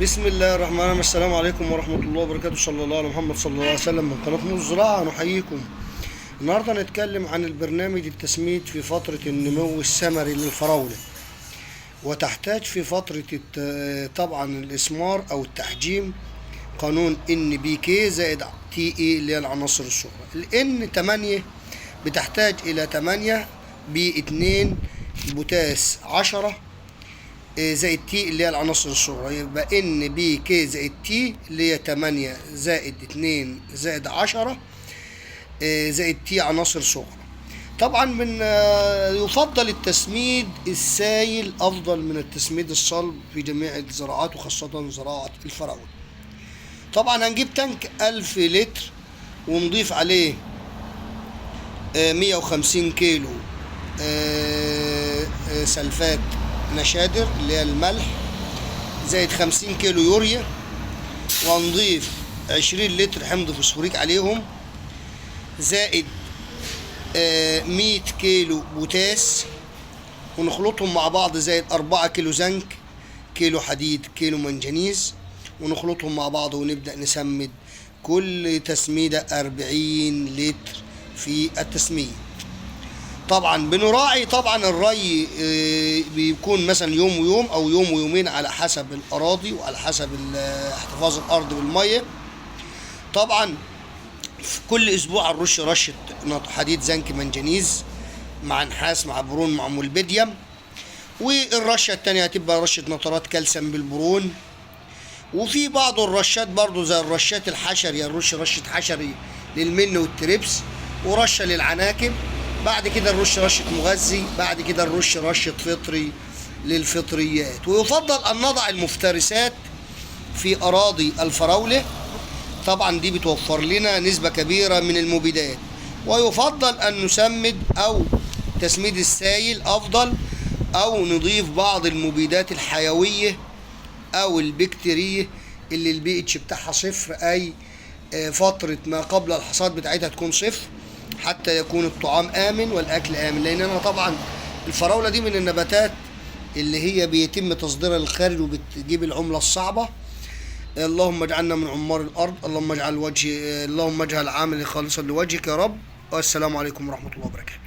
بسم الله الرحمن الرحيم. السلام عليكم ورحمة الله وبركاته. صلى الله على محمد صلى الله عليه وسلم. من قناة نور الزراعة نحييكم. النهاردة نتكلم عن البرنامج التسميد في فترة النمو الثمري للفراولة، وتحتاج في فترة طبعا الإسمار أو التحجيم قانون NPK زائد TA اللي هي العناصر الصغرى. ال N 8 بتحتاج إلى 8 P 2 بوتاس 10 زائد T اللي هي العناصر الصغرى، يبقى NPK زائد T اللي هي 8 زائد 2 زائد 10 زائد T عناصر صغرى. طبعا من يفضل التسميد السائل افضل من التسميد الصلب في جميع الزراعات، وخاصة زراعة الفراولة. طبعا هنجيب تانك 1000 لتر ونضيف عليه 150 كيلو سلفات نشادر اللي هي الملح، زائد 50 كيلو يوريا، وهنضيف 20 لتر حمض فوسفوريك عليهم، زائد 100 كيلو بوتاس، ونخلطهم مع بعض، زائد 4 كيلو زنك، كيلو حديد، كيلو منجنيز، ونخلطهم مع بعض ونبدأ نسمد كل تسميدة 40 لتر في التسميد. طبعا بنراعي طبعا الري، بيكون مثلا يوم ويوم او يوم ويومين على حسب الاراضي وعلى حسب احتفاظ الارض بالميه. طبعا في كل اسبوع نرش رشه حديد زنك منجنيز مع نحاس مع برون مع مولبيديوم، والرشه التانية هتبقى رشه نترات كالسيوم بالبرون. وفي بعض الرشات برضو زي الرشات الحشري، نرش رشه حشري للمن والتريبس، ورشه للعناكب، بعد كده نرش رشه مغذي، بعد كده نرش رشه فطري للفطريات. ويفضل ان نضع المفترسات في اراضي الفراوله، طبعا دي بتوفر لنا نسبة كبيرة من المبيدات. ويفضل أن نسمد أو تسميد السائل أفضل، أو نضيف بعض المبيدات الحيوية أو البكتيرية اللي البي اتش بتاعها صفر، أي فترة ما قبل الحصاد بتاعتها تكون صفر، حتى يكون الطعام آمن والأكل آمن. لأن أنا طبعا الفراولة دي من النباتات اللي هي بيتم تصديرها للخارج وبتجيب العملة الصعبة. اللهم اجعلنا من عمار الارض، اللهم اجعل وجه، اللهم اجعل عملي خالصا لوجهك يا رب. والسلام عليكم ورحمه الله وبركاته.